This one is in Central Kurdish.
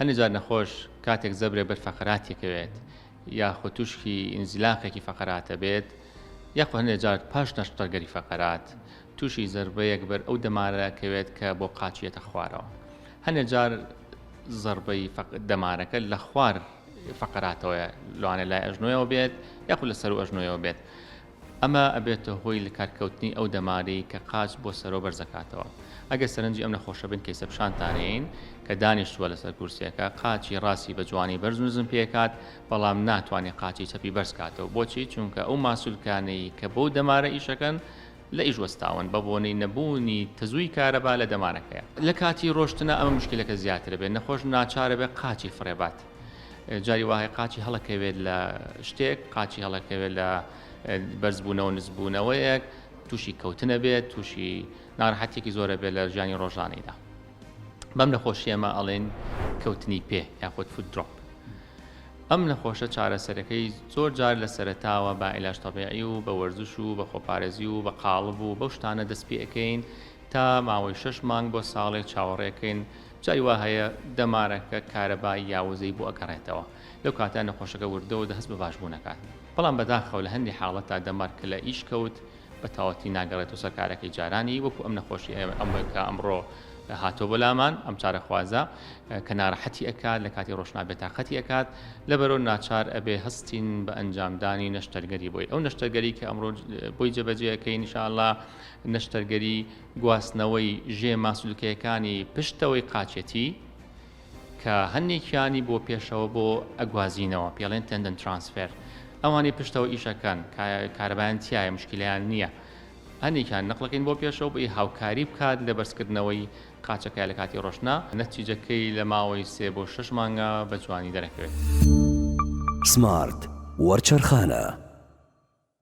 هەندێک جار نەخۆش کاتێک زەبرێ بەر فەقەرات یەکەوێت یاخود تووشی ئینزیلاقێکی فەقەراتە بێت یاخود هەندێک جار پاش نەشتەرگەری فەقەرات تووشی زەربەیەک بەر ئەو دەمارە کەوێت کە بۆ قاچیەتە خوارەوە. هەندێک جار زەربەی دەمارەکە لە خوار فەقەراتەوەیە لەوانەیە لای ئەژنۆیەوە بێت یاخود لە سەرو ئەژنۆیەوە بێت. ئەمە ئەبێتە هۆی لەکارکەوتنی ئەو دەمارەی کە قاچ بۆ سەرەوە بەرزەکاتەوە. ئەگەر سەرنجی ئەم نەخۆشە بن کەیسە پیشانتانەیەین کە دانیشتووە لەسەر کورسیەکە قاچی ڕاستی بە جوانی بەرز و نزم پێکات بەڵام ناتوانێت قاچی چەپی بەرز کاتەوە بۆچی چونکە ئەو ماسولکانەی کە بەو دەمارە ئیشەکەن لە ئیش وەستاون بە بۆنەی نەبوونی تەزووی کارەبا لە دەمارەکەیا. لە کاتی ڕۆشتنا ئەمە موشکیلەکە زیاترە بێت نەخۆش ناچارە بێت قاچی فڕێبات جاری وا هەیە قاچی هەڵەکەوێت لە شتێک قاچی هەڵەکەوێت لە بەرزبوونەوە نزبوونەوەیەک تووشی کەوتنە بێت تووشی ناڕەحەتێکی زۆرە بێت لە ژیانی ڕۆژانەیدا بەم نەخۆشیەمە ئەڵێن کەوتنی پێ یاخود foot drop ئەم نەخۆشە چارەسەرەکەی زۆر جار لە سەرەتاوە بە عیلاج تەبیعی و بە وەرزش و بە خۆپارێزی و بە قاڵب و بەو شتانە دەست پێ ئەکەین تا ماوەی شەش مانگ بۆ ساڵێک چاوەڕێکەین جاری وا هەیە دەمارەکە کارەبا یا وزەی بۆ ئەگەڕێتەوە لەو کاتە نەخۆشەکە وردە وردە هەست بە باشبوون ئەکات بەڵام بەداخەوە لە هەندی حاڵەتا دەمار کە لە ئیش کەوت بە تەواوەتی ناگەڕێتەوە سەر کارەکەی جارانی وەکو ئەم نەخۆشی ئەم کە ئەمڕۆ هاتۆ بۆ لامان ئەم چارەخوازە کە ناڕەحەتی ئەکات لە کاتی ڕۆشنا بێتاقەتی ئەکات لەبەرەوە ناچار ئەبێ هەستین بە ئەنجامدانی نەشتەرگەری بۆی ئەو نەشتەرگەری کە ئەمڕۆ بۆی جێبەجێ ئەکەین ئینشاءاللە نەشتەرگەری گواستنەوەی ژێ ماسولکەیەکانی پشتەوەی قاچێتی کە هەندێکیانی بۆ پێشەوە بۆ ئەگوازینەوە پێڵێن tendon transfer ئەوانەی پشتەوە ئیشەکەن کارەبایان تایە مشکلیان نییە هەندێکیان نەقلەکەین بۆ پێشەوە بۆی هاوکاری بکات لە بەرزکردنەوەی قاچەکە لە کاتی ڕۆشتنا نەتیجەکەی لە ماوەی سێ بۆ شەش مانگە بە جوانی دەرەکەوێت. سمارت وەرچەرخانە.